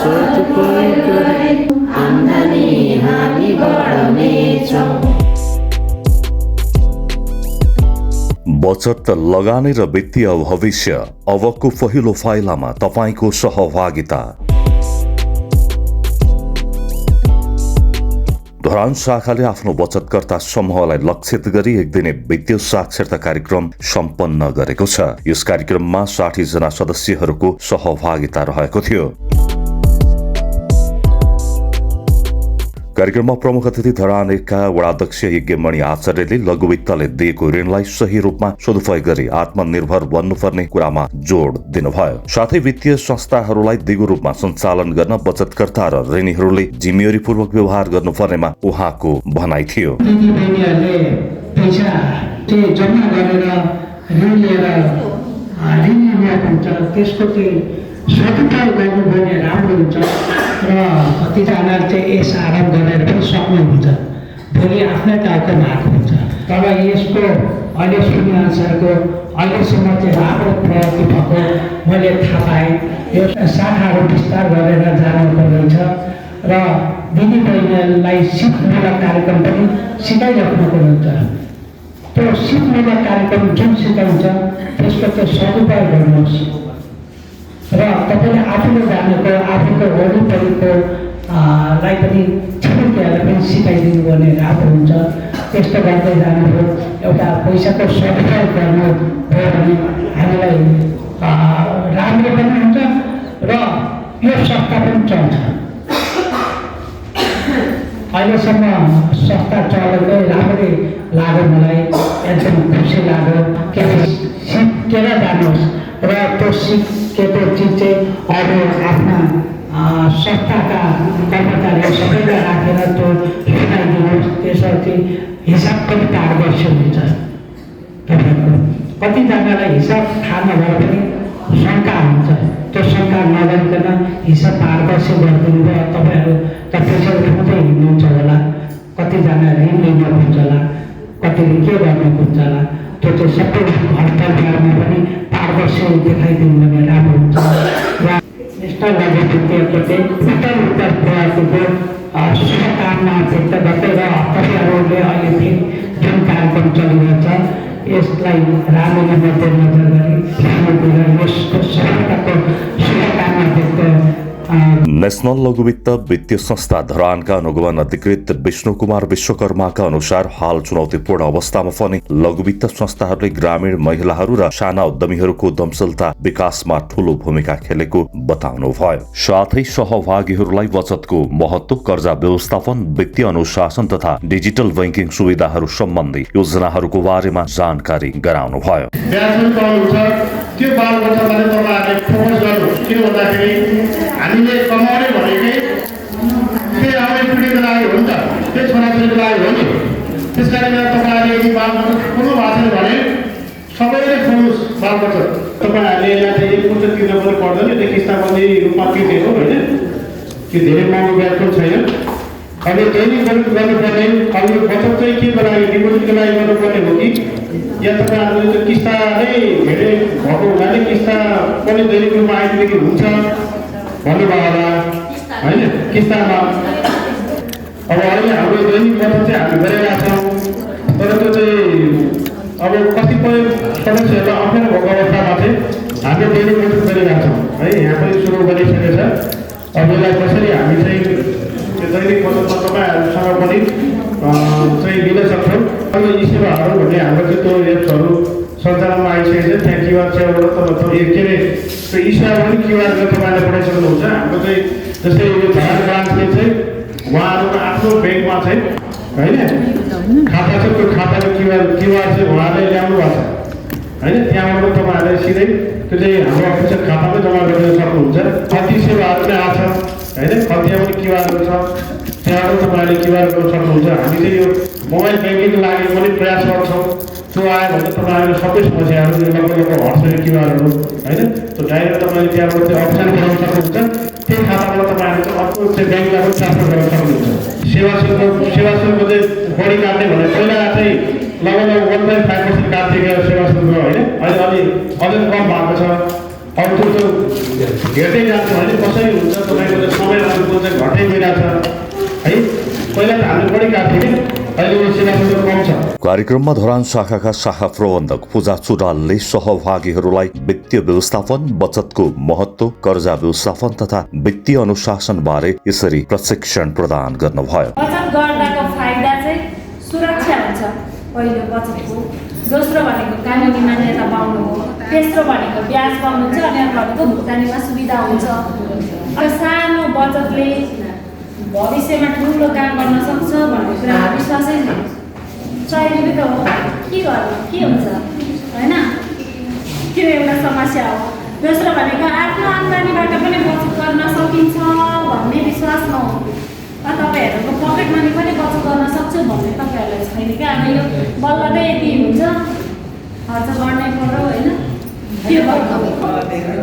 सोचको आम्दानी हामी बढाउनेछौँ। बचत लगानी र वित्तीय भविष्य अबको पहिलो फाइलामा तपाईको सहभागिता। धरान शाखाले आफ्नो बचतकर्ता समूहलाई लक्षित गरी एक दिने वित्तीय साक्षरता कार्यक्रम सम्पन्न गरेको छ। यस कार्यक्रममा 60 जना सदस्यहरूको सहभागिता रहेको थियो। कार्यक्रममा प्रमुख अतिथि धरान 1 का वडाध्यक्ष यज्ञमणि आचार्यले लघुवित्तले दिएको ऋणलाई सही रूपमा सदुपयोग गरी आत्मनिर्भर बन्नुपर्ने कुरामा जोड दिनुभयो। साथै वित्तीय संस्थाहरूलाई दिगो रूपमा सञ्चालन गर्न बचतकर्ता र ऋणीहरूले जिम्मेवारीपूर्वक व्यवहार गर्नुपर्नेमा उहाँको भनाइ थियो। सदुपयोग गर्नु भने राम्रो हुन्छ र कतिजनाले चाहिँ यस आराम गरेर पनि सक्नुहुन्छ, भोलि आफ्नै टाउकोमा आएको हुन्छ। तर यसको अहिले सुनिअनुसारको अहिलेसम्म चाहिँ राम्रो प्रगति भएको मैले थाहा पाएँ। यो शाखाहरू विस्तार गरेर जानुपर्ने छ र दिदीबहिनीहरूलाई सिपमूलक कार्यक्रम पनि सिकाइराख्नुपर्ने हुन्छ। त्यो सिपमूलक कार्यक्रम जुन सिकाउँछ त्यसको चाहिँ सदुपयोग गर्नुहोस् र तपाईँले आफूले जानेको आफूको वरिपरिको लाई पनि छिमेकीहरूलाई पनि सिकाइदिनु भने राम्रो हुन्छ। त्यस्तो गर्दै जानुभयो एउटा पैसाको सदुपयोग गर्नु भयो भने हामीलाई राम्रो पनि हुन्छ र यो संस्था पनि चल्छ। अहिलेसम्म संस्था चलेकै राम्रै लाग्यो, मलाई एकदम खुसी लाग्यो। सिकेर जानुहोस् र त्यो सिकेको चिज चाहिँ अरू आफ्ना संस्थाका कर्मचारीहरू सबैलाई राखेर त्यो सिकाइदिनुहोस्। त्यसपछि हिसाब पनि पारदर्शी हुन्छ। तपाईँको कतिजनालाई हिसाब थाहा नभए पनि शङ्का हुन्छ, त्यो शङ्का नगरिकन हिसाब पारदर्शी गरिदिनु भयो। तपाईँहरू त पैसा उठाउँदै हिँड्नुहुन्छ होला, कतिजना ऋण लिन खोज्छ होला, कतिले के गर्न खोज्छ होला, त्यो चाहिँ सबै घर परिवारमा पनि पारदर्शी देखाइदिनु भने राम्रो हुन्छ। र नेसनल लघुवित्तको चाहिँ उत्तर प्रयासको शुभकामना व्यक्त गर्दै र तपाईँहरूले अहिले फेरि जुन कार्यक्रम चलिरहेछ यसलाई राम्ररी मध्यनजर गरी यसको सफलताको शुभकामना व्यक्त। नेशनल लघुवित्त वित्तीय संस्था धरानका अनुगमन अधिकृत विष्णु कुमार विश्वकर्माका अनुसार हाल चुनौतीपूर्ण अवस्थामा पनि लघुवित्त संस्थाहरूले ग्रामीण महिलाहरू र साना उद्यमीहरूको उद्यमशीलता विकासमा ठूलो भूमिका खेलेको बताउनुभयो। साथै सहभागीहरूलाई बचतको महत्व, कर्जा व्यवस्थापन, वित्तीय अनुशासन तथा डिजिटल बैंकिङ सुविधाहरू सम्बन्धी योजनाहरूको बारेमा जानकारी गराउनुभयो। त्यो बालबच्चालाई तपाईँहरूले फोकस गर्नुहोस्। किन भन्दाखेरि हामीले कमाउने भनेकै त्यही आउने पिँढीको लागि हो नि त, त्यही छोराछोरीको लागि हो नि। त्यस कारणले तपाईँहरूले यदि बालबच्चा खोल्नु भएको छैन भने सबैले खोल्नुहोस् बालबच्चा। तपाईँहरूले यहाँ चाहिँ एकमुष्ट तिर्न पनि पर्दैन, त्यो किस्ताबन्दी रूपमा तिर्ने हो होइन, त्यो धेरै महँगो ब्याज पनि छैन। अनि दैनिक गर्नुपर्ने अनि बचत चाहिँ केको लागि, डिपोजिटको लागि गर्नुपर्ने हो कि या तपाईँहरूले त्यो किस्ता नै धेरै भएको हुनाले किस्ता पनि दैनिक रूपमा आइदिएदेखि हुन्छ भन्नुभयो होला होइन। किस्तामा अब अहिले हाम्रो दैनिक बचत चाहिँ हामी गरिरहेका छौँ, तर त्यो चाहिँ अब कतिपय सदस्यहरूलाई अप्ठ्यारो भएको अवस्थामा चाहिँ हामीले दैनिक बचत गरिरहेका छौँ है। यहाँ पनि सुरु गरिसकेको छ। अब यसलाई कसरी हामी चाहिँ दैनिक बचतमा तपाईँहरूसँग पनि चाहिँ लिन सक्छौँ। अब यी सेवाहरू भन्ने हाम्रो चाहिँ त्यो एप्सहरू सञ्चालनमा आइसकेको छ। त्यहाँ क्युआर सेवाबाट तपाईँ के अरे त्यो यी सेवा पनि क्युआरले तपाईँहरूले पठाइसक्नुहुन्छ। हाम्रो चाहिँ जस्तै यो धरान ब्रान्चले चाहिँ उहाँहरूको आफ्नो ब्याङ्कमा चाहिँ होइन खाता छ, त्यो खाताको क्युआर चाहिँ उहाँहरूले ल्याउनु भएको छ होइन। त्यहाँबाट तपाईँहरूले सिधै त्यो चाहिँ हाम्रो अफिसियल खातामै जम्मा गरिदिन सक्नुहुन्छ। कति सेवाहरू चाहिँ आएको छ होइन, कतिमा पनि क्युआरहरू छ, त्यहाँबाट तपाईँहरूले क्युआर गर्न सक्नुहुन्छ। हामी चाहिँ यो मोबाइल ब्याङ्किङको लागि पनि प्रयास गर्छौँ। त्यो आयो भने तपाईँहरूले सबै समस्याहरू लगभग हट्छ क्युआरहरू होइन। त्यो डाइरेक्ट तपाईँले त्यहाँबाट त्यो अप्सन गराउन सक्नुहुन्छ। त्यही खाताबाट तपाईँहरूले चाहिँ अर्को चाहिँ ब्याङ्कलाई पनि ट्रान्सफर गर्न सक्नुहुन्छ। सेवा शुल्कको चाहिँ बढी काट्ने भने पहिला चाहिँ लगभग 1.5% काट्थ्यो सेवा शुल्क होइन, अहिले अलि अझै कम भएको छ। अब त्यो हेर्दै जान्छ भने कसरी हुन्छ तपाईँको घटाइदिरहेछ है। पहिला त हामी बढी गएको थियौँ, अहिले यो सेवा सुरु कम छ। कार्यक्रममा धरान शाखाका शाखा प्रबन्धक पूजा चुडालले सहभागीहरूलाई वित्तीय व्यवस्थापन, बचतको महत्व, कर्जा व्यवस्थापन तथा वित्तीय अनुशासन बारे यसरी प्रशिक्षण प्रदान गर्नुभयो। बचत गर्दाको फाइदा चाहिँ सुरक्षा हुन्छ पहिलो बचतको, दोस्रो भनेको कानुनी मान्यता पाउनु हो, तेस्रो भनेको ब्याज पाउनु हुन्छ, अनि अर्को भनेको भुक्तानीमा सुविधा हुन्छ। अब सानो बचतले भविष्यमा ठुलो काम गर्न सक्छ भन्ने कुरामा विश्वासै छैन। 100 रुपियाँ त हो, के गर्नु के हुन्छ होइन, त्यो एउटा समस्या हो। दोस्रो भनेको आफ्नो आम्दानीबाट पनि बचत गर्न सकिन्छ भन्ने विश्वास नहुनु, तपाईँहरूको पकेट मनी पनि बचत गर्न सक्छु भन्ने तपाईँहरूलाई छैन क्या। अब यो बल्ल चाहिँ यति हुन्छ खर्च गर्नै पर्यो होइन, त्यो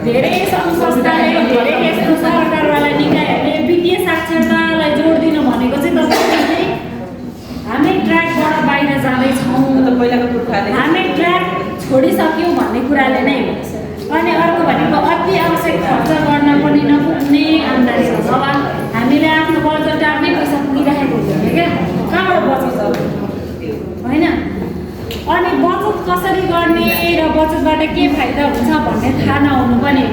धेरै सङ्घ संस्थाले, धेरै यस्तो सरकारवाला निकायहरूले वित्तीय साक्षरतालाई जोड दिनु भनेको चाहिँ तपाईँले हामी ट्र्याकबाट बाहिर जाँदैछौँ, हामी ट्र्याक छोडिसक्यौँ भन्ने कुराले नै हो। अनि अर्को भनेको अति आवश्यक खर्च गर्न पनि नपुग्ने आम्दानी छ। अब हामीले आफ्नो बजेट आफ्नै पैसा पुगिराखेको हुँदैन क्या, कहाँबाट बचत होइन। अनि बचत कसरी गर्ने र बचतबाट के फाइदा हुन्छ भन्ने थाहा नहुनु पनि।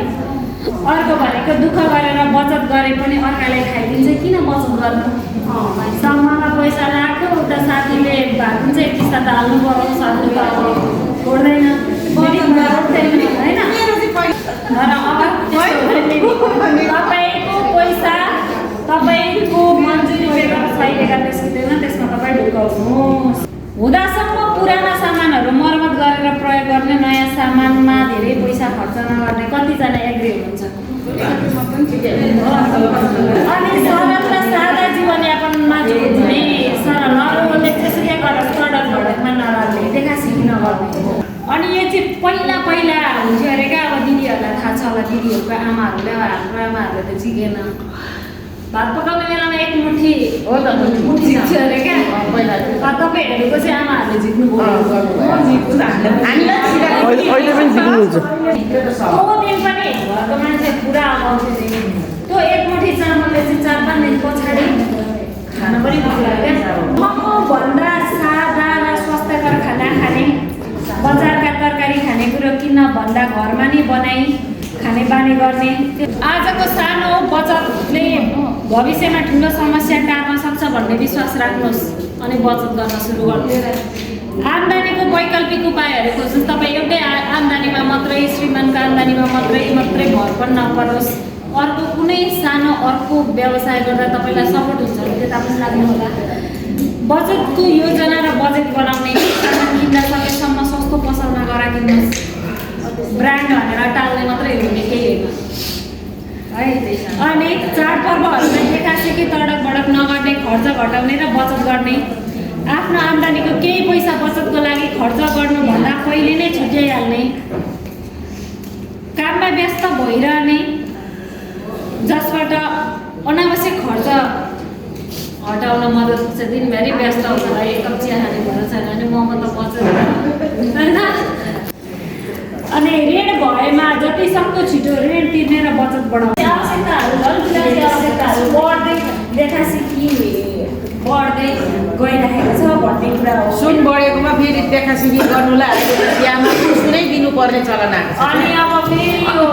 अर्को भनेको दुःख गरेर बचत गरे पनि अर्काले खाइदिन्छ, किन बचत गर्नु। सम्ममा पैसा राख्यो, उता साथीले जुन चाहिँ किस्ता त हाल्नु पर्यो, साथी त अब छोड्दैन होइन। तर अब तपाईँको पैसा तपाईँको मन्जुरी पेपर सहिलेका निस्किँदैन, त्यसमा तपाईँ ढुकाउनुहोस्। हुँदासम्म पुराना सामानहरू मर्मत गरेर प्रयोग गर्ने, नयाँ सामानमा धेरै पैसा खर्च नगर्ने कतिजना एग्री हुनुहुन्छ। अनि सरल र सादा जीवनयापनमा जोड्ने, सरल अरूले त्यसरी गरेर प्रडक्ट भडकमा नराख्ने, देखा सिकी नगर्ने। अनि यो चाहिँ पहिला हुन्थ्यो अरे क्या। अब दिदीहरूलाई थाहा छ होला, दिदीहरूको आमाहरूले, अब हाम्रो आमाहरूले त झिकेन। भात पकाउने बेलामा एक मुठी हो त मुठी झिक्थ्यो अरे क्या पहिला। तपाईँहरूको चाहिँ आमाहरूले झिक्नुभयो, अहिले पनि झिक्नुहुन्छ। त्यो दिन पनि घरको मान्छे पुरा आउँथ्यो नि। त्यो एक मुठी चामलले चाहिँ 4-5 दिन पछाडि खान पनि पुग्ला क्या। मभन्दा सादा र स्वास्थ्यकर खाना खाने, बजारका तरकारी खानेकुरो किन्न भन्दा घरमा नै बनाई खाने बानी गर्ने। आजको सानो बचतले भविष्यमा ठुलो समस्या टार्न सक्छ भन्ने विश्वास राख्नुहोस् अनि बचत गर्न सुरु गर्नुहोस्। आम्दानीको वैकल्पिक उपायहरू खोज्नु। तपाईँ एउटै आम्दानीमा मात्रै, श्रीमानको आम्दानीमा मात्रै भर पनि नपरोस्। अर्को कुनै सानो अर्को व्यवसाय गर्दा तपाईँलाई सपोर्ट हुन्छ भने त्यता पनि लाग्नु होला। बचतको योजना र बजेट बनाउने, सामान किन्दा सकेसम्म सस्तो पसल नगर किन्नुहोस्। ब्रान्ड भनेर टाल्ने मात्रै हुने केही होइन है। अनि चाडपर्वहरूमा देखासेकी तडक भडक नगर्ने, खर्च घटाउने र बचत गर्ने। आफ्नो आम्दानीको केही पैसा बचतको लागि खर्च गर्नुभन्दा पहिले नै छुट्याइहाल्ने। काममा व्यस्त भइरहने, जसबाट अनावश्यक खर्च हटाउन मद्दत हुन्छ। दिनभरि व्यस्त हुन्छ, एक कप चिया खाने भएर छैन भने मोमो त बचत होइन। अनि ऋण भएमा जति सक्दो छिटो ऋण तिर्ने र बचत बढाउने। आवश्यकताहरू बढ्दै देखासेकी बढ्दै गइरहेको छ भन्ने कुरा हो। सुन बढेकोमा फेरि देखासेकी गर्नुलाई बिहामा सुनै दिनुपर्ने चलन आएको छ। अनि अब फेरि यो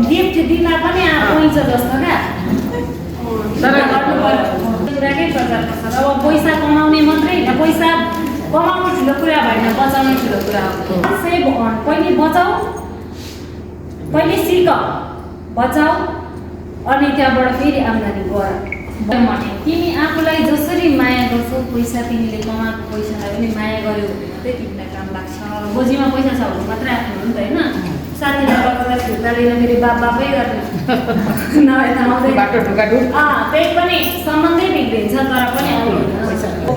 गिफ्ट दिन पनि आउँछ जस्तो क्या। तर कुराकै प्रचारको छ। अब पैसा कमाउने मात्रै होइन, पैसा कमाउनु ठुलो कुरा भएन, बचाउनु ठुलो कुरा हो। पहिले बचाऊ, पहिले सिक, बचाऊ, अनि त्यहाँबाट फेरि आम्दानी गर। तिमी आफूलाई जसरी माया गर्छौ, पैसा तिमीले कमाएको पैसालाई पनि माया गर्यो भने मात्रै तिमीलाई काम लाग्छ। गोजीमा पैसा छ भने मात्रै आफ्नो हो नि त होइन। साथीलाई बचाउँदा फिर्ता लिन फेरि बापै गर्ने नभए त आउँदैन बाटो ढुकाढुक। त्यही पनि सम्बन्धै बिग्रिन्छ। तर पनि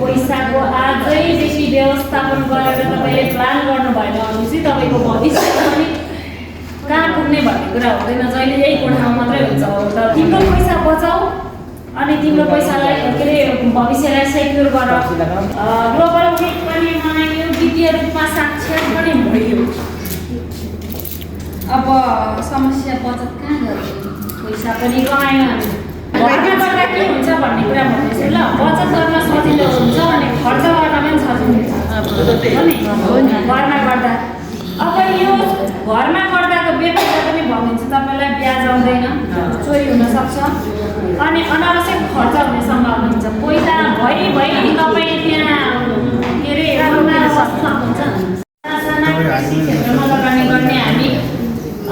पैसाको आजै बेसी व्यवस्थापन गरेर तपाईँले प्लान गर्नु भएन भने चाहिँ तपाईँको भविष्य पनि कहाँ पुग्ने भन्ने कुरा हुँदैन। जहिले यही कोठामा मात्रै हुन्छ। तिम्रो पैसा बचाऊ अनि तिम्रो पैसालाई के अरे भविष्यलाई सेक्युर गर। ग्लोबल विक पनि मनाइयो, वित्तीय रूपमा साक्षर पनि भयो। अब समस्या बचत कहाँ गर्यो, पैसा पनि कमायो हामी। घरमा गर्दा के हुन्छ भन्ने कुरा भन्दैछु ल। बचत गर्न सजिलो हुन्छ अनि खर्च गर्न पनि सजिलो हुन्छ घरमा गर्दा। अब यो घरमा गर्दाको व्यक्तिले पनि भनिदिन्छु तपाईँलाई ब्याज आउँदैन, चोरी हुनसक्छ अनि अनावश्यक खर्च हुने सम्भावना हुन्छ। पैसा भइ तपाईँ त्यहाँ के अरे सक्नुहुन्छ। साना कृषि क्षेत्रमा लगानी गर्ने हामी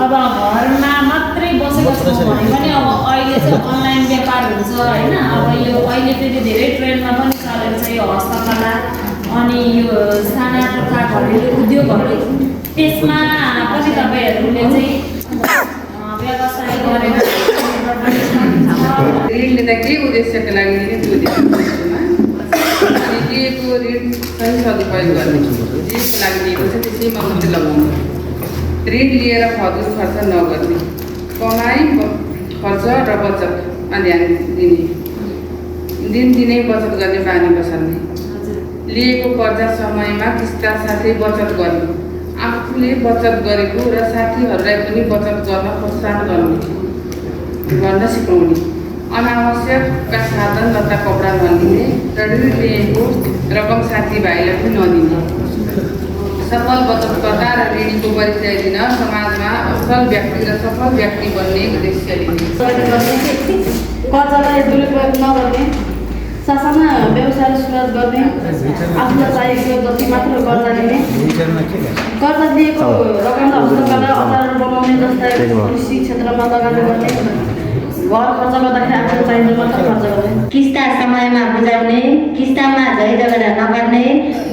अब घरमा मात्रै बसेको छौँ भने पनि अब अहिले चाहिँ अनलाइन व्यापार हुन्छ होइन। अब यो अहिले फेरि धेरै ट्रेन्डमा पनि चलेको छ यो हस्तकला अनि यो साना तथा घरेलु उद्योगहरू, त्यसमा पनि तपाईँहरूले चाहिँ व्यवसाय गरेर ऋण लिँदा के उद्देश्यको लागि लिने त्यो उद्देश्यमा अनि लिएको ऋण सही सदुपयोग गर्ने, जेको लागि लिएको छ त्यसैमा मात्रै लगाउनु। ऋण लिएर फजुल खर्च नगर्ने, कमाइ खर्च र बचतमा ध्यान दिने, दिनदिनै बचत गर्ने बानी बसाल्ने, लिएको कर्जा समयमा किस्ता साथै बचत गर्ने, आफूले बचत गरेको र साथीहरूलाई पनि बचत गर्न प्रोत्साहन गर्न सिकाउने, अनावश्यकका साधन तथा कपडा नलिने र ऋण लिएको रकम साथीभाइलाई पनि नदिने, सफल बचतकर्ता र ऋणीको परिचय दिन समाजमा असल व्यक्ति र सफल व्यक्ति बन्ने उद्देश्य लिने, कर्जालाई दुरुपयोग नगर्ने, ससाना व्यवसाय सुरुवात गर्ने, आफूलाई चाहिएको जति मात्र कर्जा लिने, कर्जा लिएको रकमलाई हस्तकला औजारहरू बनाउने जस्तै कृषि क्षेत्रमा लगानी गर्ने, घर खर्च गर्दाखेरि आफूलाई चाहिने मात्र खर्च गर्ने, किस्ता समयमा बुझाउने, किस्तामा झैझगडा नगर्ने,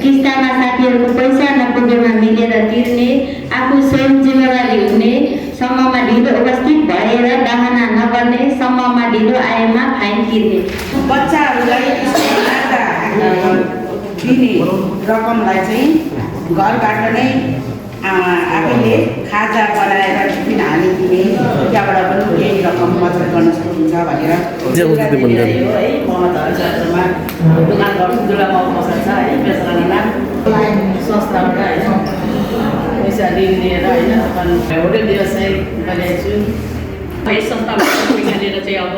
किस्तामा साथीहरूको पैसा नपुगेमा मिलेर तिर्ने, आफू स्वयं जिम्मेवारी हुने, समयमा ढिलो उपस्थित भएर बहाना नगर्ने, समयमा ढिलो आएमा फाइन तिर्ने। बच्चाहरूलाई दिने रकमलाई चाहिँ घरबाट नै आफैले खाजा बनाएर टिफिन हालिदिने, त्यहाँबाट पनि केही रकम बचत गर्न सक्नुहुन्छ भनेर है। ममतामा दोकान ठुल्ठुलामा बस्छ है, बेचरानीमा संस्थाबाट होइन पैसा ऋण लिएर होइन होटेल व्यवसाय गरेको छु। यस संस्थाबाट पैसा लिएर चाहिँ अब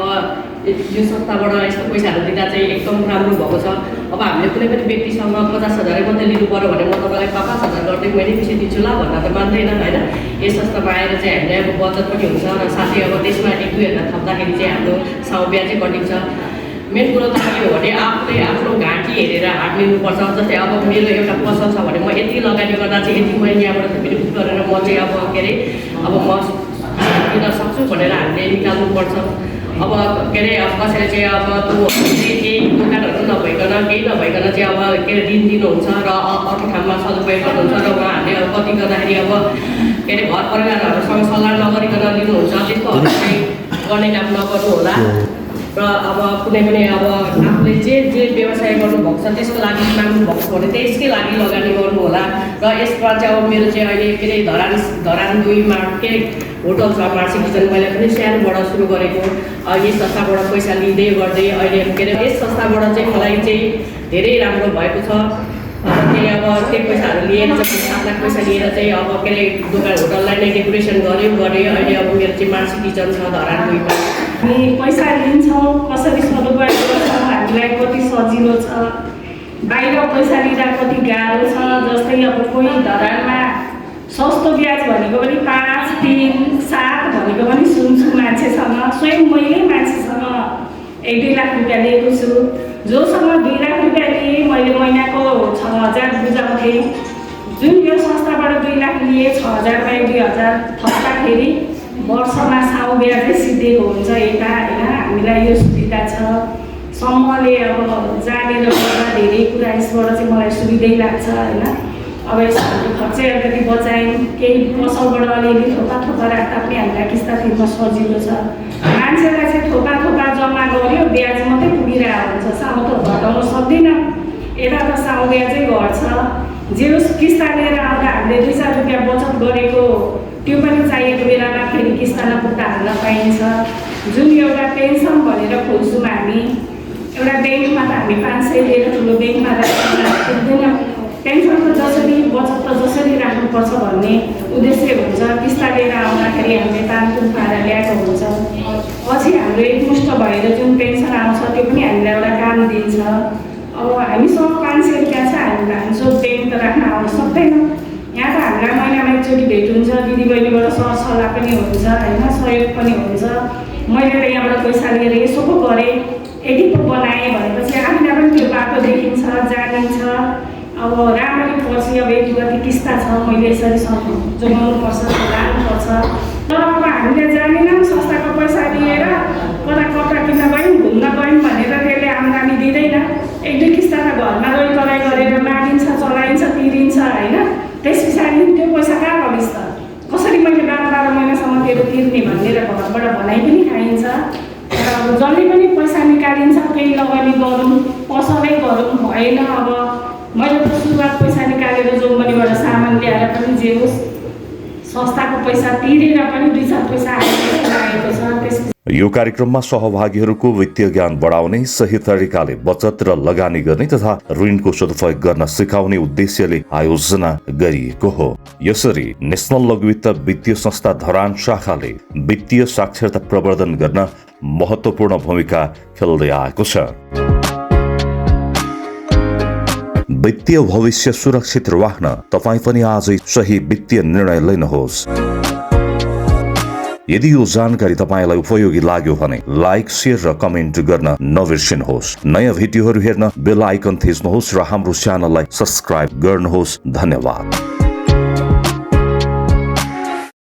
यो संस्थाबाट यस्तो पैसाहरू दिँदा चाहिँ एकदम राम्रो भएको छ। अब हामीले कुनै पनि व्यक्तिसँग 50,000 मात्रै लिनु पऱ्यो भने म तपाईँलाई 5,000 गर्दै मैले पछि दिन्छु ल भन्दा त मान्दैन होइन। यस संस्थामा आएर चाहिँ हामीलाई अब बचत पनि हुन्छ र साथै अब त्यसमा 1-2 हजार थप्दाखेरि चाहिँ हाम्रो साउ ब्याजै कटिन्छ। मेन कुरो त के हो भने आफूले आफ्नो घाँटी हेरेर हात लिनुपर्छ। जस्तै अब मेरो एउटा पसल छ भने म यति लगानी गर्दा चाहिँ यति मैले यहाँबाट फेरि बुक गरेर म चाहिँ अब के अरे अब म दिन सक्छु भनेर हामीले निकाल्नुपर्छ। अब के अरे कसैले चाहिँ अब केही दोकानहरू नभइकन केही नभइकन चाहिँ अब के अरे ऋण दिनुहुन्छ र अर्को ठाउँमा सदुपयोग गर्नुहुन्छ र उहाँहरूले अब कति गर्दाखेरि अब के अरे घर परिवारहरूसँग सल्लाह नगरिकन लिनुहुन्छ। त्यस्तोहरू चाहिँ गर्ने काम नगर्नु होला र अब कुनै पनि अब आफूले जे व्यवसाय गर्नुभएको छ त्यसको लागि माग्नुभएको छ भने त्यसकै लागि लगानी गर्नु होला। र यसमा चाहिँ अब मेरो चाहिँ अहिले के अरे धरान 2मा के होटल छ मार्सी किचन, मैले पनि सानोबाट सुरु गरेको। यस संस्थाबाट पैसा लिँदै गर्दै अहिले के अरे यस संस्थाबाट चाहिँ मलाई चाहिँ धेरै राम्रो भएको छ। त्यही अब त्यही पैसाहरू लिएर चाहिँ 7 लाख पैसा लिएर चाहिँ अब के अरे दोकान होटललाई नै डेकोरेसन गरेँ। अहिले अब मेरो चाहिँ मार्सी किचन छ धरान 2मा। हामी पैसा लिन्छौँ कसरी सदुपयोग गर्छौँ हामीलाई कति सजिलो छ, बाहिर पैसा लिँदा कति गाह्रो छ। जस्तै अब कोही धरानमा सस्तो ब्याज भनेको पनि 5, 3, 7 भनेको पनि सुन्छु मान्छेसँग। स्वयं मैले मान्छेसँग 1-2 लाख रुपियाँ लिएको छु। जोसँग 2 लाख रुपियाँ लिएँ मैले महिनाको 6,000 बुझाउँथेँ। जुन यो संस्थाबाट 2 लाख लिए 6,000 बाई 2,000 थप्दाखेरि वर्षमा साउ ब्याजै सिद्धिएको हुन्छ यता होइन। हामीलाई यो सुविधा छ। सम्मले अब जानेर गर्दा धेरै कुरा यसबाट चाहिँ मलाई सुविधै लाग्छ होइन। अब यसको खर्चै अलिकति बचायौँ, केही पसलबाट अलिअलि थोपा राख्दा पनि हामीलाई किस्ता तिर्न सजिलो छ। मान्छेलाई चाहिँ थोपा जम्मा गऱ्यो ब्याज मात्रै पुगिरहेको हुन्छ, साउ त घटाउन सक्दैन। यता त साउ ब्याजै घट्छ। जे होस् किस्ता लिएर आउँदा हामीले 2-4 रुपियाँ बचत गरेको त्यो पनि चाहिएको बेलामा फेरि किस्ता नपुग्दा हाल्न पाइन्छ। जुन एउटा पेन्सन भनेर खोज्छौँ हामी, एउटा ब्याङ्कमा त हामी 500 लिएर ठुलो ब्याङ्कमा राख्दैन। पेन्सन त जसरी बचत त जसरी राख्नुपर्छ भन्ने उद्देश्य हुन्छ। किस्ता लिएर आउँदाखेरि हामीले तानतुन पारेर ल्याएको हुन्छ। पछि हाम्रो एकमुष्ट भएर जुन पेन्सन आउँछ त्यो पनि हामीलाई एउटा काम दिन्छ। अब हामीसँग 500 रुपियाँ छ, हामी ब्याङ्क त राख्न आउन सक्दैन। यहाँ त हामीलाई महिनामा एकचोटि भेट हुन्छ, दिदीबहिनीबाट सरसल्लाह पनि हुन्छ होइन, सहयोग पनि हुन्छ। मैले त यहाँबाट पैसा लिएर यसो पो गरेँ, यति पो बनाएँ भनेपछि आफूलाई पनि त्यो बाटो देखिन्छ, जानिन्छ। अब राम्ररी पछि अब एक गति किस्ता छ, मैले यसरी जोगाउनुपर्छ, लानुपर्छ। तर अब हामीले जानेनौँ, संस्थाको पैसा लिएर कता किन्न गयौँ, घुम्न गयौँ भनेर त्यसले आम्दानी दिँदैन। 1-2 किस्ता त घरमा रोइ कराइ गरेर मागिन्छ, चलाइन्छ, तिरिन्छ होइन। त्यस पछाडि त्यो पैसा कहाँ लगिस् त, कसरी मैले 12 महिनासम्म तेरो तिर्ने भनेर घरबाट भनाइ पनि खाइन्छ। तर अब जसले पनि पैसा निकालिन्छ, केही लगानी गरौँ, पसलै गरौँ भएन। अब मैले त सुरुवात पैसा निकालेर जोगबनीबाट सामान ल्याएर पनि जे होस् संस्थाको पैसा तिरेर पनि 2-4 पैसा आएको छ। त्यस यो कार्यक्रममा सहभागीहरूको वित्तीय ज्ञान बढाउने, सही तरिकाले बचत र लगानी गर्ने तथा ऋणको सदुपयोग गर्न सिकाउने उद्देश्यले आयोजना गरिएको हो। यसरी नेशनल लघुवित्त वित्तीय संस्था धरान शाखाले वित्तीय साक्षरता प्रवर्धन गर्न महत्त्वपूर्ण भूमिका खेल्दै आएको छ। वित्तीय भविष्य सुरक्षित राख्न तपाईँ पनि आजै सही वित्तीय निर्णय लिनुहोस्। यदि यो जानकारी तपाईलाई उपयोगी लाग्यो भने लाइक, शेयर र कमेन्ट गर्न नबिर्सिनुहोस्। नयाँ भिडियोहरू हेर्न बेल आइकन थिच्नुहोस् र हाम्रो च्यानललाई सब्स्क्राइब गर्नुहोस्। धन्यवाद।